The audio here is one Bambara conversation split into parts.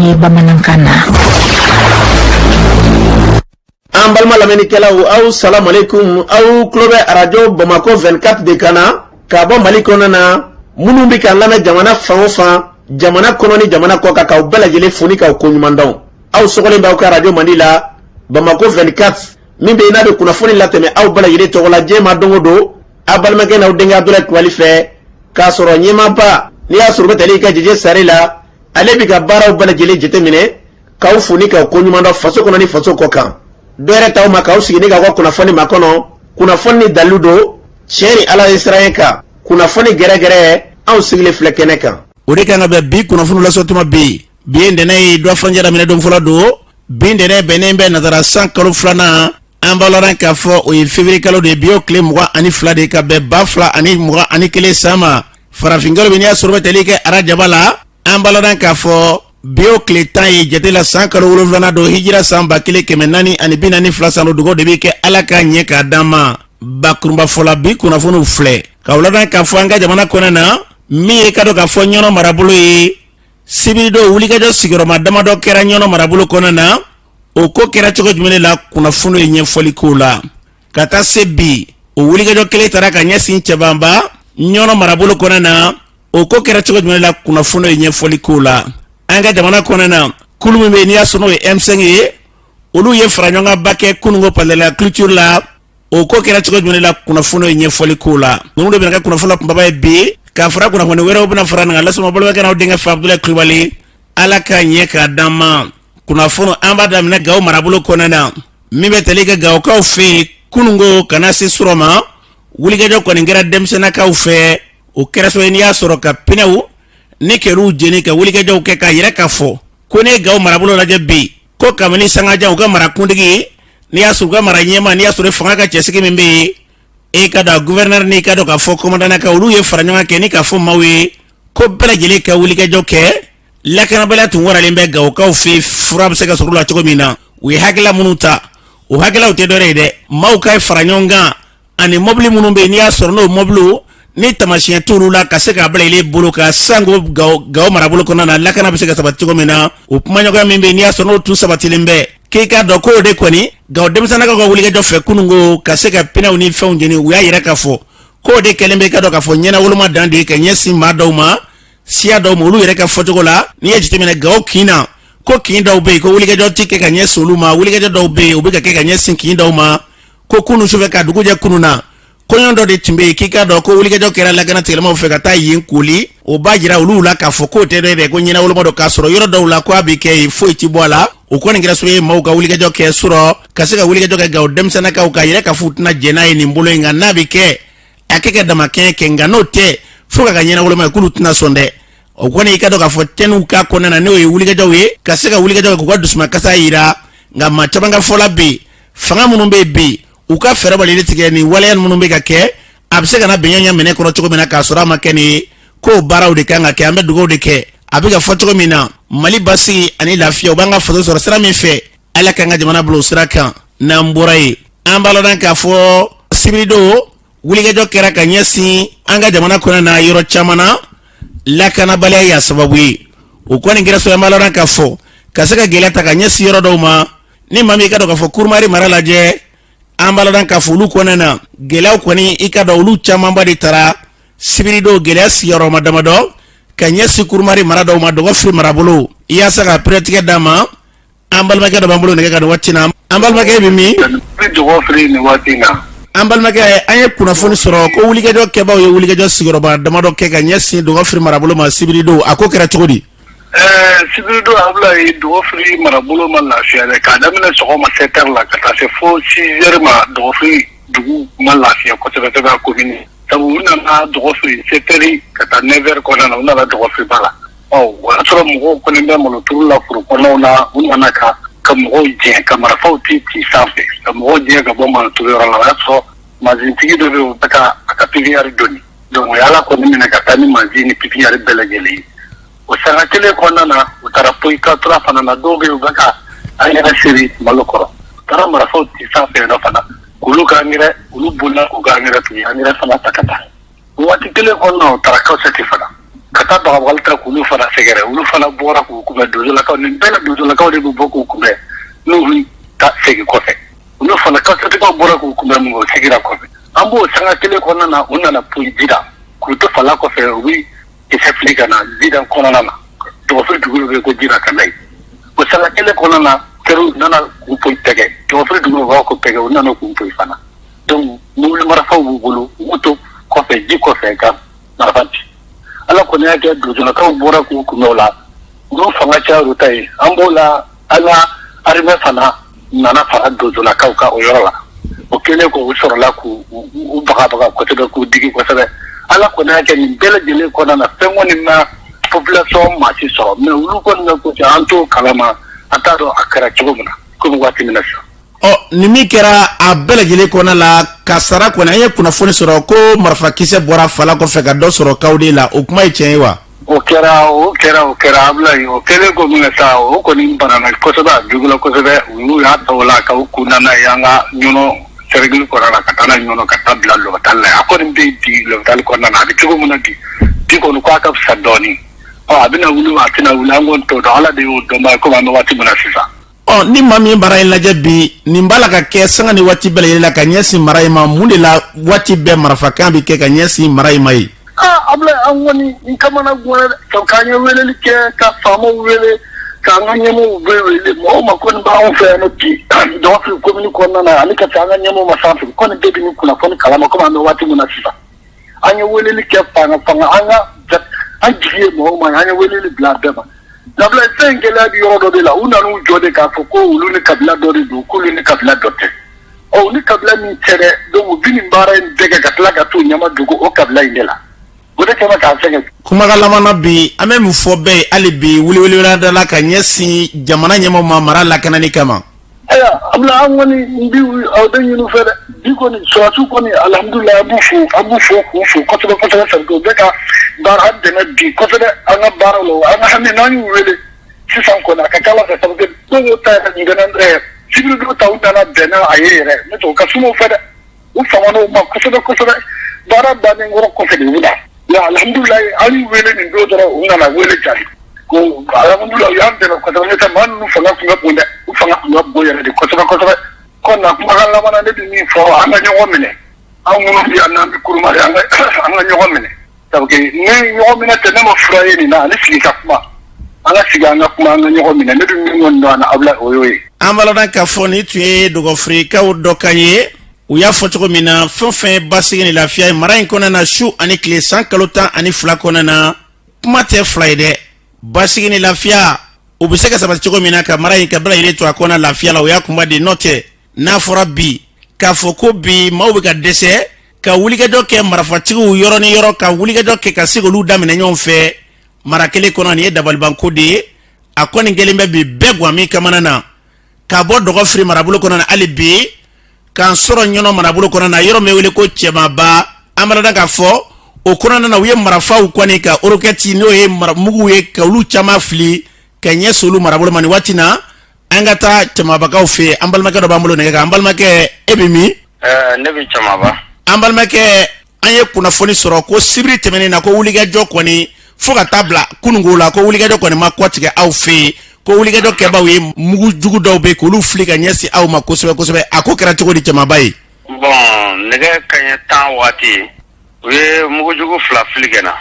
ye bamanankan na. An balima lamɛnnikɛlaw, aw salamalekun. Aw tulo bɛ Arajo Bamakɔ 24 de kan na ka bɔ Mali kɔnɔna na. Minnu bɛ k'an lamɛn jamana fan o fan, jamana kɔnɔ ni jamana kɔ kan, k'aw bɛɛ lajɛlen fo ni k'aw koɲuman dɔn. Aw sɔgɔlen b'aw ka arajo mandi la, Bamakɔ 24, min bɛ yen n'a bɛ kunnafoni latɛmɛ aw bɛɛ lajɛlen tɔgɔ la diɲɛ ma don o don, aw balimakɛ n'aw denkɛ Abudulayi Kulubali fɛ, k'a sɔrɔ ɲɛmaaba n'i y'a sɔrɔ u bɛ tali kɛ Jeje Sare la. Ale bɛ ka baaraw bɛɛ lajɛlen jateminɛ, k'aw fo ni k'aw koɲuman dɔn faso kɔnɔ ni faso kɔ kan. Dɔ yɛrɛ t'aw ma k'aw sigi ni k'aw ka kunnafoni makɔnɔ, kunnafoni ni dalilu don, tiɲɛ ni Ala ye siran kan, kunnafoni gɛrɛgɛrɛ, anw sigilen filɛ kɛnɛ kan. O de kan ka bɛn bi kunnafoni lasɔrɔ tuma. Bi bi ye ntɛnɛn ye, dɔ furancɛ daminɛ don fɔlɔ don. Bi ntɛnɛn bɛnnen bɛ nazara san kalo filanan, an b'a lɔn k'a fɔ o ye février kalo de ye. Bi y'o tile 22 de ye ka bɛn 2021 san ma. Farafinkalo bɛ, n'i y'a sɔrɔ bɛ tali kɛ arajaba la, an b'a lɔn k'a fɔ bi y'o tile 10 ye jate la, san kalo wolonfilanan don, hijira san 1442 san don. Dugawu de bɛ kɛ, Ala k'a ɲɛ k'a d'an ma. Bakurunba fɔla, bi kunnafoniw filɛ ka wulada k'a fɔ an ka jamana kɔnɔ na, min ye ka dɔn k'a fɔ Ɲɔnɔ marabolo ye, sibiridon wulikajɔ sigiyɔrɔma damadɔ kɛra Ɲɔnɔ marabolo kɔnɔ na. O ko kɛra cogo jumɛn la? Kunnafoni ye ɲɛfɔli k'o la. Ka taa se bi, o wulikajɔ kelen taara ka ɲɛsin Cɛbanba, Ɲɔnɔ marabolo kɔnɔ na. O ko kɛra cogo jumɛn la? Kunnafoni ye ɲɛfɔli k'o la. An ka jamana kɔnɔ na, kulu min bɛ yen n'i y'a sɔrɔ n'o ye M5 ye, olu ye fara ɲɔgɔnkanba kɛ kununko Palais de la Culture la. O ko kɛra cogo jumɛn la? Kunnafoni ye ɲɛfɔli k'o la. Ninnu de bɛna kɛ kunnafoni la kunbaba ye bi, ka fara kunnafoni wɛrɛw bɛna fara nin kan. Lasɔrɔ balimakɛ n'aw denkɛ fɛ, Abudulayi Kulubali. Ala ka ɲɛ k'a d'an ma. Kunnafoni, an b'a daminɛ Gawo marabolo kɔnɔna na, min bɛ tali kɛ Gawokaw fɛ yen. Kununko ka na se surɔ ma, wulikajɔ kɔni kɛra denmisɛnninakaw fɛ. O kɛra sababu ye n'i y'a sɔrɔ ka pinɛw ni kɛlɛw jeni, ka wulikajɔw kɛ k'a yira k'a fɔ ko ne ye Gawo marabolo lajɛ bi, ko kabini sangajan u ka marakuntigi, n'i y'a sɔrɔ u ka mara ɲɛma, n'i y'a sɔrɔ fanga ka cɛsigi min bɛ yen, e ka dɔn gouverneur n'i ka dɔn k'a fɔ commandant ka, olu ye fara ɲɔgɔn kɛ ni k'a fɔ maaw ye ko bɛɛ lajɛlen ka wulikajɔ kɛ. Lakanabaliya tun waralen bɛ Gawokaw fɛ, fura bɛ se ka sɔrɔ u la cogo min na. U ye hakilila minnu ta, o hakililaw tɛ dɔwɛrɛ ye dɛ, maaw ka fara ɲɔgɔn kan ani mɔbili minnu bɛ yen n'i y'a sɔrɔ n'o mɔbiliw ni tamasiyɛn t'olu la, ka se k'a bila ile bolo ka sango Gawo marabolo kɔnɔna na, lakana bɛ se ka sabati cogo min na. O kumaɲɔgɔnya min bɛ yen n'i y'a sɔrɔ n'o tun sabatilen bɛ, k'i k'a dɔn k'o de kɔni Gawo denmisɛnninkaw ka wulikajɔ fɛ kununko ka se ka pinɛw ni fɛnw jeni, u y'a yira k'a fɔ k'o de kɛlen bɛ i ka dɔn k'a fɔ ɲɛnawoloma dan de ye ka ɲɛsin maa dɔw ma, siya dɔw ma. Olu yɛrɛ ka fɔcogo la, n'i ye jateminɛ Gawo kin na, ko kin dɔw bɛ yen ko wulikajɔ ti kɛ ka ɲɛsin olu ma, wulikajɔ dɔw bɛ yen u bɛ ka kɛ ka ɲɛsin kin dɔw ma. Ko kunun sufɛ ka dugu jɛ kunun na, kɔɲɔ dɔ de tun bɛ yen, k'i k'a dɔn ko wulikajɔ kɛra lakana tigilamaw fɛ ka taa yen koli. O b'a jira olu la k'a fɔ k'o tɛ dɛ ko ɲɛnawoloma don, k'a sɔrɔ yɔrɔ dɔw la ko a bɛ kɛ yen, foyi ti bɔ a la. O kɔni kɛra sababu ye maaw ka wulikajɔ kɛ surɔ, ka se ka wulikajɔ kɛ Gawo denmisɛnninakaw ka yɛrɛ k'a fɔ u tɛna jɛn n'a ye nin bolo in kan. N'a bɛ kɛ, a kɛ damakɛɲɛ kɛ, nka n'o tɛ fo ka ka ɲɛnawoloma ye, k'olu tɛna sɔn dɛ. O kɔni, i ka dɔn k'a fɔ tɛniw ka kɔnɔna na, n'o ye wulikajɔw ye ka se ka wulikajɔ kɛ k'u ka dusumakasa yira. Nka maa caman ka fɔla bɛ yen, fanga minnu bɛ yen bi, u ka fɛɛrɛ balili tigɛ nin waleya minnu bɛ ka kɛ, a bɛ se ka na bɛn ɲɛ minɛ kɔnɔ cogo min na, k'a sɔrɔ a ma kɛ nin ye, k'o baaraw de kan ka kɛ. An bɛ dugawu de kɛ, a bɛ ka fɔ cogo min na, Mali basigi ani lafiya, u b'an ka faso sɔrɔ sira min fɛ, Ala k'an ka jamana bila o sira kan. N'an bɔra yen, an b'a lɔn k'a fɔ sibiridon wulikajɔ kɛra ka ɲɛsin an ka jamana kɔnɔ na yɔrɔ caman na, lakanabaliya y'a sababu ye. O kɔni kɛra sababu ye, an b'a lɔn k'a fɔ ka se ka gɛlɛya ta ka ɲɛsin yɔrɔ dɔw ma. Ni maa min i ka dɔn k'a fɔ Kurumari mara lajɛ, an b'a lɔn k'a fɔ olu kɔnɔna na, gɛlɛyaw kɔni, i ka dɔn olu camanba de taara sibiridon, gɛlɛya sigiyɔrɔma damadɔ ka ɲɛsin Kurumari mara dɔw ma, Dɔgɔfiri marabolo. Yaasa ka pɛrɛtigɛ d'a ma, an balimakɛ dɔ b'an bolo nɛgɛ kan nin waati na. An balimakɛ bɛ min? Dɔgɔfiri nin waati na. An balimakɛ, an ye kunnafoni sɔrɔ ko wulikajɔ kɛbaw ye wulikajɔ sigiyɔrɔma damadɔ kɛ ka ɲɛsin Dɔgɔfiri marabolo ma sibiridon. A ko kɛra cogo di? Sibiridon, Abulayi, Dɔgɔfiri marabolo ma lafiya dɛ. K'a daminɛ sɔgɔma 7 heures la ka taa se fo 6 heures ma, Dɔgɔfiri dugu ma lafiya kosɛbɛ kosɛbɛ, a commune. Sabu u nana Dɔgɔfiri 7 heures ka taa 9 heures kɔnɔna na, u nana Dɔgɔfiri ba la. Ɔ, o y'a sɔrɔ mɔgɔw kɔni bɛ maloturu la foro kɔnɔnaw na. U nana ka mɔgɔw jɛn, ka marifaw ci ci sanfɛ, ka mɔgɔw jɛn ka bɔ maloturu yɔrɔ la. O y'a sɔrɔ mazintigi dɔ bɛ yen, o bɛ ka a ka pépinière doni. Donc o ye Ala kɔni minɛ ka taa ni mazin ni pépinière bɛɛ lajɛlen ye. O sanga kelen kɔnɔna na, u taara Poyi fana na, dɔw bɛ yen, u bɛ ka angɛrɛ seri malo kɔrɔ. U taara marifaw ci sanfɛ yen nɔ fana, k'olu ka angɛrɛ, olu bolila k'u ka angɛrɛ to yen, angɛrɛ fana ta ka taa. O waati kelen kɔnɔna na, u taara Kawusɛti fana. Ka taa bagabagali ta k'olu fana sɛgɛrɛ, olu fana bɔra k'u kunbɛn. Dozolakaw, nin bɛɛ la, dozolakaw de bɛ bɔ k'u kunbɛn n'u ta segin kɔfɛ. Olu fana kasatigiw bɔra k'u kunbɛn mun, o seginna kɔfɛ. An b'o sanga kelen kɔnɔna na, u nana poyi Jidan k'u to fala kɔfɛ, u bɛ kisɛ fili ka na Jidan kɔnɔna na. Dɔgɔfiri dugu dɔ bɛ yen ko Jidan, ka na yen. O sanga kelen kɔnɔna na, kɛra u nana k'u poyi Pɛgɛ. Dɔgɔfiri dugu dɔ b'a ko Pɛgɛ, u nana k'u poyi fana. Donc mobili marifaw b'u bolo, u b'u to kɔfɛ, ji kɔfɛ, ka marifa ci. Ala kɔni y'a kɛ, dozolakaw bɔra k'u kunbɛn o la, olu fanga caya ta ye. An b'o la, an ka armée fana nana fara dozolakaw kan o yɔrɔ la. O kɛlen ko u sɔrɔla k'u u bagabaga kosɛbɛ, k'u digi kosɛbɛ. Ala kɔni y'a kɛ, nin bɛɛ lajɛlen kɔnɔna na, fɛn kɔni ma population maa si sɔrɔ, mais olu kɔni ka ko an t'o kalama, an t'a dɔn a kɛra cogo min na, komi waati min na sisan. Ɔ, nin min kɛra a bɛɛ lajɛlen kɔnɔna la, kasara kɔni, an ye kunnafoni sɔrɔ ko marifakisɛ bɔra fala kɔfɛ ka dɔ sɔrɔ kawde la. O kuma ye tiɲɛ ye wa? O kɛra, o kɛra, o kɛra, Abulayi. O kɛlen ko min kɛ sa, o kɔni banana kosɛbɛ, a jugula kosɛbɛ. Olu y'a ta o la ka u kun na n'a ye an ka Ɲɔnɔ cercle kɔnɔna na, ka taa n'a ye Ɲɔnɔ, ka taa bila l'hôpital la. A kɔni bɛ yen bi l'hôpital kɔnɔna na. A bɛ cogo min na bi, bi kɔni ko a ka fisa dɔɔnin. Ɔ, a bɛna wuli wa, a tɛna wuli, an kɔni t'o dɔn. Ala de y'o dɔnbaa ye, komi an bɛ waati min na sisan. Ɔ, ni maa min ye mara in lajɛ bi, nin b'a la ka kɛ sanga ni waati bɛɛ lajɛlen la ka ɲɛsin mara in ma. Mun de la waati bɛɛ marifakan bɛ kɛ ka ɲɛsin mara in ma ye? Aa Abulayi, an kɔni n kamana ganna dɛ, k'an ye weleli kɛ, ka faamaw wele, k'an ka ɲɛmɔgɔw bɛɛ wele. Mɔgɔw ma kɔni b'anw fɛ yan nɔ bi Dɔgɔfiri commune kɔnɔna na, ani ka se an ka ɲɛmɔgɔw ma sanfɛ, kɔni bɛɛ bɛ nin kunnafoni kalama. Komi an bɛ waati min na sisan, an ye weleli kɛ fanga fanga, an ka an jigi ye mɔgɔw ma, an ye weleli bila a bɛɛ ma. Abulayi, fɛn gɛlɛya bɛ yɔrɔ dɔ de la. U nan'u jɔ de k'a fɔ ko olu ni kabila dɔ de don, k'olu ni kabila dɔ tɛ. Ɔ, u ni kabila min tɛ dɛ, donc u bɛ nin baara in bɛɛ kɛ ka tila ka t'u ɲɛma dogo o kabila in de la. O de kɛlen k'an sɛgɛn. Kumakan laban na bi, an bɛ mun fɔ bɛɛ ye hali bi, wele-weleda la ka ɲɛsin jamana ɲɛmaaw ma mara lakanani kama? Ayiwa Abulayi, an kɔni n bi aw bɛ ɲini u fɛ dɛ. Bi kɔni, sɔrɔdasiw kɔni, alihamudulilayi, an b'u fo, an b'u fo k'u fo kosɛbɛ kosɛbɛ, parce que u bɛ ka baara, an dɛmɛ bi kosɛbɛ an ka baaraw la. An ka hami, n'an y'u wele sisan kɔni, a ka ca Ala fɛ, parce que dɔw ta yɛrɛ ntɛnɛn sibiri don ta, u nana bɛn n'a ye yɛrɛ. N'o tɛ, u ka suma u fɛ dɛ, u famana u ma kosɛbɛ kosɛbɛ. Baara bannen kɔrɔ kɔfɛ de u bɛ na. Alihamudulilayi, an y'u wele nin don dɔrɔn, u nana wele jaabi ko alihamudulilayi, u y'an dɛmɛ kosɛbɛ. N'o tɛ, maa ninnu fanga tun ka bon dɛ, u fanga tun ka bon yɛrɛ de kosɛbɛ kosɛbɛ. Kɔni na, kumakan laban na, ne bɛ min fɔ, an ka ɲɔgɔn minɛ. Anw minnu bɛ yan n'an bɛ Kurumale, an ka ɲɔgɔn minɛ, parce que ni ɲɔgɔn minɛ tɛ, ne ma fura ye nin na. Ani sigi ka kuma, an ka sigi, an ka kuma, an ka ɲɔgɔn minɛ. Ne bɛ min kɔni dɔn a na, Abulayi, o y'o ye. An b'a lɔn k'a fɔ nin tun ye dɔgɔfirikaw dɔ kan ye. U y'a fɔ cogo min na, fɛn o fɛn ye basigi ni lafiya ye mara in kɔnɔna na, su ani tile, san kalo 12 kɔnɔna na, kuma tɛ fila ye dɛ. Basigi ni lafiya, u bɛ se ka sabati cogo min na ka mara in ka bɛɛ lajɛlen to a kɔnɔ lafiya la, o y'a kunba de. N'o tɛ, n'a fɔra bi k'a fɔ ko bi maaw bɛ ka dɛsɛ ka wulikajɔ kɛ marifatigiw yɔrɔ ni yɔrɔ, ka wulikajɔ kɛ ka se k'olu daminɛ ɲɔgɔn fɛ mara kelen kɔnɔ, nin ye dabalibanko de ye. A kɔni kɛlen bɛ bi bɛɛ gwan min kamana na, ka bɔ Dɔgɔfiri marabolo kɔnɔ na, hali bi k'an sɔrɔ Ɲɔnɔ marabolo kɔnɔ na, yɔrɔ min wele ko Cɛmaba. An b'a dɔn k'a fɔ o kɔnɔna na, u ye marifaw kɔni ka roquette, n'o ye muguw ye, ka olu caman fili ka ɲɛsin olu marabolo ma. Nin waati na, an ka taa Cɛmabakaw fɛ yen. An balimakɛ dɔ b'an bolo nɛgɛ kan. An balimakɛ, e bɛ min? Ne bɛ Cɛmaba. An balimakɛ, an ye kunnafoni sɔrɔ ko sibiri tɛmɛnen na, ko wulikajɔ kɔni, fo ka taa bila kununko la, ko wulikajɔ kɔni ma kɔtigɛ aw fɛ yen, ko wulikajɔ kɛbaaw ye mugu jugu dɔw bɛ k'olu fili ka ɲɛsin aw ma kosɛbɛ kosɛbɛ. A ko kɛra cogo di Cɛmaba ye? Bon, nɛgɛ kaɲɛ 10 waati, u ye mugujugu fila fili kɛ na.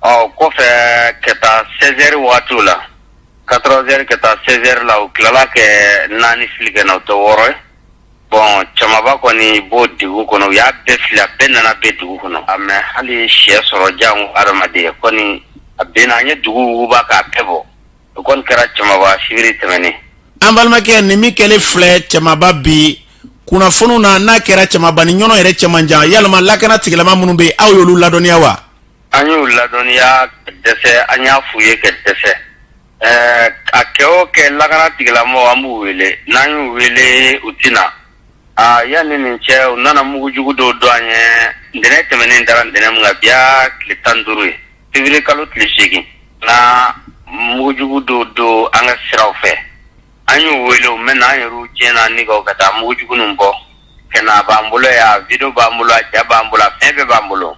Ɔ, kɔfɛ ka taa 16 heures waatiw la, 14 heures ka taa 16 heures la, u tilala kɛ naani fili kɛ na, o tɛ wɔɔrɔ ye. Bon, Cɛmaba kɔni b'o dugu kɔnɔ, u y'a bɛɛ fili, a bɛɛ nana bɛɛ dugu kɔnɔ. A mɛ hali sɛ sɔrɔ jango adamaden kɔni, a bɛnna an ye dugu wuguba k'a bɛɛ bɔ. O kɔni kɛra Cɛmaba sibiri tɛmɛnen. An balimakɛ, nin min kɛlen filɛ Cɛmaba bi kunnafoniw na, n'a kɛra Cɛmaba ni Ɲɔnɔ yɛrɛ cɛ man jan, yalima lakana tigilama minnu bɛ yen, aw y'olu ladɔnniya wa? An y'u ladɔnniya ka dɛsɛ, an y'a f'u ye ka dɛsɛ. Ɛɛ, a kɛ o kɛ, lakana tigilamɔgɔw, an b'u wele, n'an y'u wele, u tɛ na. Aa, yanni nin cɛ, u nana mugujugu dɔw don an ye ntɛnɛn tɛmɛnen dara ntɛnɛn min kan, bi y'a tile 15 ye, février kalo tile 8 na, mugujugu dɔw don an ka siraw fɛ. An y'u wele, u mɛna, an yɛrɛw diɲɛna ni ka taa mugujugu ninnu bɔ ka na. A b'an bolo yan, a vidéo b'an bolo, a ja b'an bolo, a fɛn bɛɛ b'an bolo.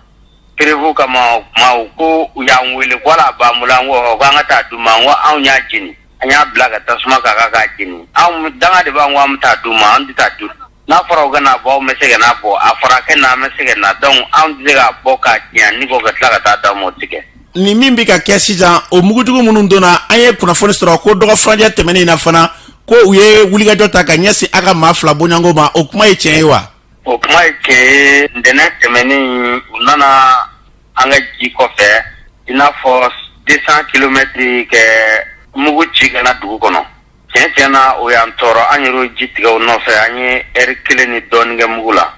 Preuve kama o kuma u ko u y'an wele ko ala b'an bolo an ko k'an ka taa d'u ma, an ko anw y'a jeni, an y'a bila ka tasuma k'a kan k'a jeni, anw danga de b'an ko an bɛ taa d'u ma, an tɛ taa d'u n'a fɔra u ka n'a bɔ anw bɛ se ka n'a bɔ, a fɔra a ka na an bɛ se ka na, donc anw tɛ se k'a bɔ k'a tiɲɛ ni ko ka tila ka taa d'aw ma, o tɛ kɛ. Nin min bɛ ka kɛ sisan, o mugujugu minnu donna, an ye kunnafoni sɔrɔ ko dɔgɔ furancɛ tɛmɛnen in na fana, ko u ye wulikajɔ ta ka ɲɛsin a ka maa fila bɔɲɔgɔnko ma, o kuma ye tiɲɛ ye wa? O kuma ye tiɲɛ ye. Ntɛnɛn tɛmɛnen, u nana an ka ji kɔfɛ, i n'a fɔ 200 kilomɛtiri, kɛ mugu ci ka na dugu kɔnɔ. Tiɲɛ tiɲɛ na, o y'an tɔɔrɔ. An yɛrɛ ji tigɛ u nɔfɛ, an ye ɛri kelen ni dɔɔnin kɛ mugu la.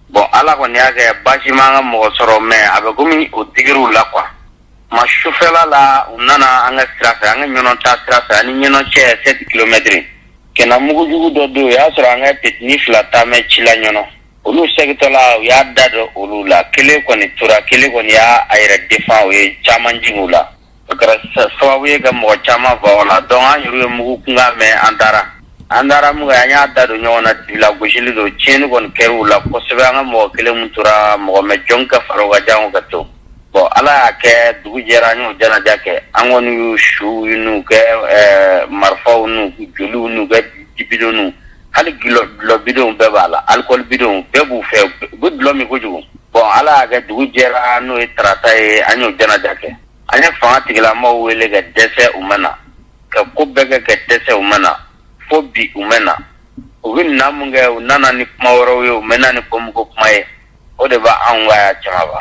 Bon, ala kɔni y'a kɛ baasi ma an ka mɔgɔ sɔrɔ, mais a bɛ komi o digir'u la quoi. Ma sufɛla la, u nana an ka sira fɛ, an ka Ɲɔnɔ taa sira fɛ, ani Ɲɔnɔ cɛ 7 kilomɛtiri, ka na mugujugu dɔ don. O y'a sɔrɔ an ka petini fila taamɛ ci la Ɲɔnɔ. Olu segintɔla, u y'a da dɔ olu la. Kelen kɔni tora, kelen kɔni y'a a yɛrɛ défend, o ye caman jigin u la. O kɛra sababu ye ka mɔgɔ caman faga o la. Donc an yɛrɛ ye mugu kunkan mɛn, an taara. An taara mun kɛ, an y'a da don ɲɔgɔn na, dibila gosili don. Tiɲɛni kɔni kɛra u la kosɛbɛ. An ka mɔgɔ kelen mun tora, mɔgɔ mɛ jɔn ka fara o ka jango ka to. Bon, ala y'a kɛ dugu jɛra, an y'o janaja kɛ. An kɔni y'u suw n'u kɛ marifaw n'u joliw n'u kɛ jibidonw, hali dɔlɔ bidonw bɛɛ b'a la, alikɔli bidonw bɛɛ b'u fɛ, u bɛ dɔlɔ min kojugu. Bon, ala y'a kɛ dugu jɛra, n'o ye tarata ye, an y'o janaja kɛ. An ye fanga tigilamaw wele ka dɛsɛ, u ma na. Ka ko bɛɛ kɛ ka dɛsɛ, u ma na. Fo bi, u ma na. U bɛ na mun kɛ, u nana ni kuma wɛrɛw ye, u ma na ni bɔnbugu kuma ye. O de b'anw ka ya Cɛmaba.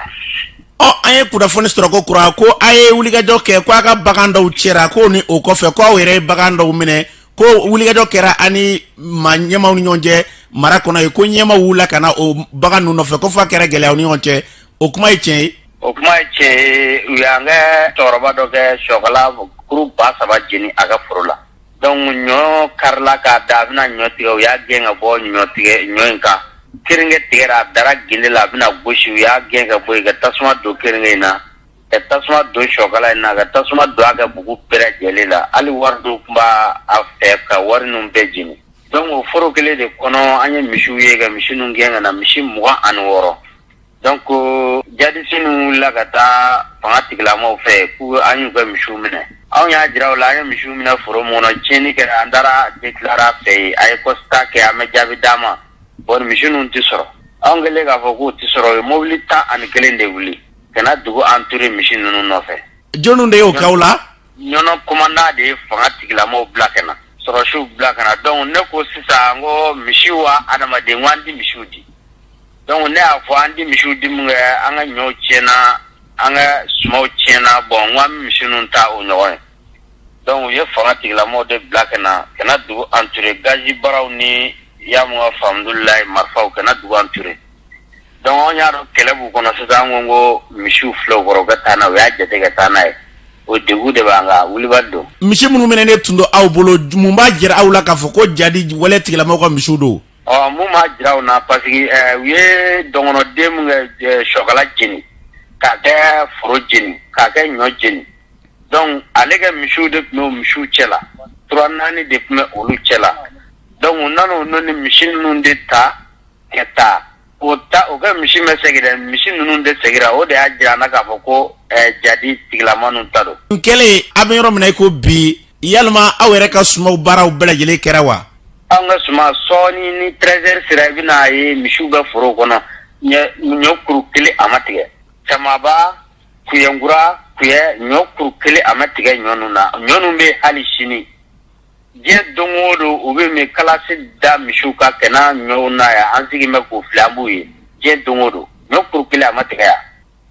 Ɔ, an ye kunnafoni sɔrɔ ko kura ko a ye wulikajɔ kɛ, ko a ka bagan dɔw cɛra, ko ni o kɔfɛ ko aw yɛrɛ ye bagan dɔw minɛ, ko wulikajɔ kɛra ani maa ɲɛmaw ni ɲɔgɔn cɛ mara kɔnɔ yen, ko ɲɛmaw wulila ka na o bagan ninnu nɔfɛ, ko f'a kɛra gɛlɛyaw ni ɲɔgɔn cɛ. O kuma ye tiɲɛ ye? O kuma ye tiɲɛ ye. U y'an kɛ cɛkɔrɔba dɔ kɛ sɔkala kuru 3000 jeni a ka foro la. Donc ɲɔ karila k'a da, a bɛna ɲɔ tigɛ, u y'a gɛn ka bɔ ɲɔ tigɛ ɲɔ in kan. Keninge tigɛra, a dara gende la, a bɛna gosi, u y'a gɛn ka bɔ yen, ka tasuma don keninge in na, ka tasuma don sɔkala in na, ka tasuma don a ka bugu bɛɛ lajɛlen la. Hali wari dɔw tun b'a fɛ, ka wari ninnu bɛɛ jeni. Donc o foro kelen de kɔnɔ, an ye misiw ye, ka misi ninnu gɛn ka na, misi 26. Donc jadisi ninnu wulila ka taa fanga tigilamaw fɛ k'u an y'u ka misiw minɛ. Anw y'a jira u la, an ye misiw minɛ foro min kɔnɔ, tiɲɛni kɛra, an taara déclarer a fɛ yen, a ye constat kɛ, an bɛ jaabi d'a ma. Bon, misi ninnu tɛ sɔrɔ. Anw kɛlen k'a fɔ k'u tɛ sɔrɔ, u ye mobili 11 de wuli ka na dugu entourer misi ninnu nɔfɛ. Jɔnniw de y'o k'aw la? Ɲɔnɔ commandant de ye fanga tigilamaw bila ka na, sɔrɔsiw bila ka na. Donc ne ko sisan, n ko misi wa adamaden, n ko an di misiw di. Donc ne y'a fɔ an di misiw di mun kɛ, an ka ɲɔw tiɲɛna, an ka sumaw tiɲɛna. Bon, n ko an bɛ misi ninnu ta o ɲɔgɔn ye. Donc u ye fanga tigilamaw de bila ka na, ka na dugu entourer, gazi baraw ni ya mun ka alhamdulilayi marifaw, ka na dugu entourer. Donc anw y'a dɔn kɛlɛ b'u kɔnɔ sisan. An ko misiw filɛ u kɔrɔ, u ka taa n'a ye. U y'a jate ka taa n'a ye. O degun de b'an kan, wulibali don. Misi minnu minɛnen tun don aw bolo, mun b'a jira aw la k'a fɔ ko jadi wale tigilamɔgɔw ka misiw don? Ɔ, mun b'a jira u na, parce que u ye dɔngɔnɔden mun kɛ sɔkala jeni, k'a kɛ foro jeni, k'a kɛ ɲɔ jeni. Donc ale ka misiw de tun bɛ o misiw cɛ la, tura naani de tun bɛ olu cɛ la. Donc u nana o ni misi ninnu de ta ka taa o ta. O ka misi bɛ segin dɛ, misi ninnu de seginna. O de y'a jira an na k'a fɔ ko jadi tigilama ninnu ta don. N kɛlen, a bɛ yɔrɔ min na i ko bi, yalima aw yɛrɛ ka sumaw baaraw bɛɛ lajɛlen kɛra wa? An ka suma, sɔɔni ni 13 heures sera, i bɛna ye misiw bɛ foro kɔnɔ, ɲɔ kuru kelen a ma tigɛ. Camaba, Kuyɛnkura, Kuyɛ, ɲɔ kuru kelen a ma tigɛ ɲɔ ninnu na. Ɲɔ ninnu bɛ hali sini. Diɲɛ don o don, u bɛ min kalasi da misiw kan ka na ɲɔw na yan. An sigilen bɛ k'u filɛ, an b'u ye diɲɛ don o don, ɲɔ kuru kelen a ma tigɛ yan.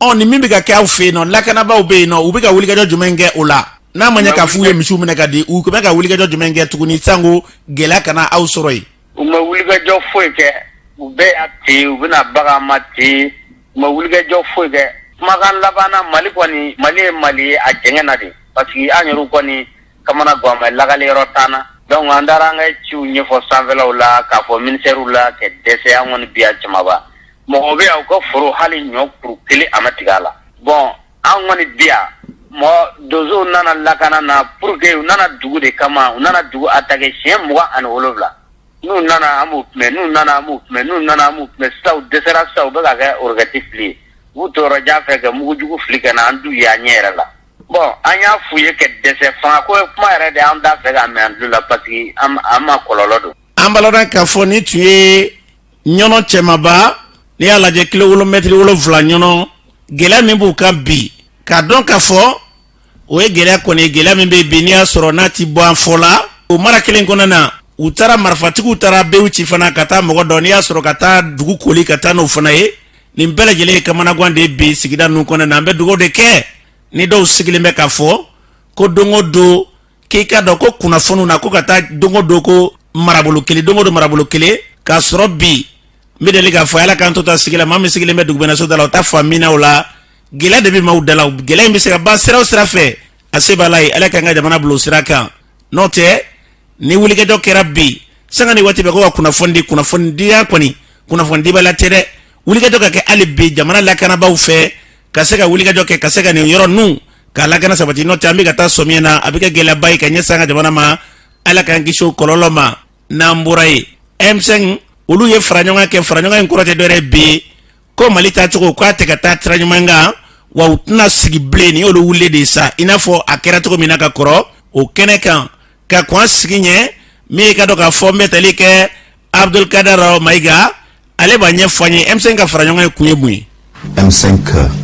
Ɔ, ni min bɛ ka kɛ aw fɛ yen nɔ, lakanabaaw bɛ yen nɔ, u bɛ ka wulikajɔ jumɛn kɛ o la? N'a ma ɲɛ k'a f'u ye misiw minɛ ka di, u bɛ ka wulikajɔ jumɛn kɛ tuguni sanko gɛlɛya kana aw sɔrɔ yen? U ma wulikajɔ foyi kɛ. U bɛ yan ten, u bɛna bagan ma ten, u ma wulikajɔ foyi kɛ. Kumakan laban na, Mali kɔni, Mali ye Mali ye, a jɛngɛ na de, parce que an yɛrɛ kɔni kamana gan mais lagali yɔrɔ t'an na. Donc an taara an ka ciw ɲɛfɔ sanfɛlaw la, k'a fɔ ministère la, ka dɛsɛ. An kɔni bi yan Camaba, mɔgɔ bɛ yan, u ka foro, hali ɲɔ kuru kelen a ma tigɛ a la. Bon, an kɔni bi yan, mɔgɔ donsow nana lakana na pour que u nana dugu de kama. U nana dugu attaquer siɲɛ 27. N'u nana, an b'u kunbɛn, n'u nana, an b'u kunbɛn, n'u nana, an b'u kunbɛn. Sisan u dɛsɛra, sisan u bɛ ka kɛ roquette fili ye. U b'u to yɔrɔ jan fɛ ka mugujugu fili ka na an du ye an ɲɛ yɛrɛ la. Bon, an y'a f'u ye ka dɛsɛ, fanga ko ye kuma yɛrɛ de an t'a fɛ k'a mɛn an tulo la, parce que an ma kɔlɔlɔ don. An b'a ladɔn k'a fɔ nin tun ye Ɲɔnɔ cɛmaba. N'i y'a lajɛ, kilo mɛtiri 7 Ɲɔnɔ, gɛlɛya min b'u kan bi, k'a dɔn k'a fɔ o ye gɛlɛya kɔni ye, gɛlɛya min bɛ bi, n'i y'a sɔrɔ n'a ti bɔ an fɔ la. O mara kelen kɔnɔna na, u taara marifatigiw taara bew ci fana ka taa mɔgɔ dɔ, n'i y'a sɔrɔ ka taa dugu koli ka taa n'o fana ye. Nin bɛɛ lajɛlen ye kamanagan de ye bi sigida ninnu kɔnɔna na. An bɛ dugawu de kɛ ni dɔw sigilen bɛ k'a fɔ ko don o don k'i ka dɔn ko kunnafoniw na ko ka taa don o don ko marabolo kelen, don o don marabolo kelen, k'a sɔrɔ bi n bɛ deli k'a fɔ, Ala k'an to ta sigi la. Maa min sigilen bɛ dugubɛnnaso da la, o t'a fɔ amina. O la, gɛlɛya de bɛ maaw da la. Gɛlɛya in bɛ se ka ban sira o sira fɛ, a se b'Ala ye. Ala k'an ka jamana bila o sira kan. N'o tɛ, ni wulikajɔ kɛra bi, sanga ni waati bɛɛ ko ka kunnafoni di, kunnafoni diya kɔni, kunnafoni dibaliya tɛ dɛ. Wulikajɔ ka kɛ hali bi jamana lakanabaaw fɛ, ka se ka wulikajɔ kɛ, ka se ka nin yɔrɔ ninnu k'a lakana sabati. N'o tɛ, an bɛ ka taa sɔmiɲɛ na, a bɛ kɛ gɛlɛyaba ye ka ɲɛsin an ka jamana ma. Ala k'an kisi o kɔlɔlɔ ma. N'an bɔra yen, M5 olu ye fara ɲɔgɔn kɛ. Fara ɲɔgɔn in kɔrɔ tɛ dɔwɛrɛ bi ko Mali taacogo k'a tɛ ka taa sira ɲuman kan, wa u tɛna sigi bilen. Nin y'olu wulilen de ye sa, i n'a fɔ a kɛra cogo min na ka kɔrɔ o kɛnɛ kan ka kɔn sigi ɲɛ. Min ye ka dɔn k'a fɔ n bɛ tali kɛ Abdulkader Mayiga, ale b'a ɲɛfɔ an ye M5 ka fara ɲɔgɔn ye kun ye mun ye. M5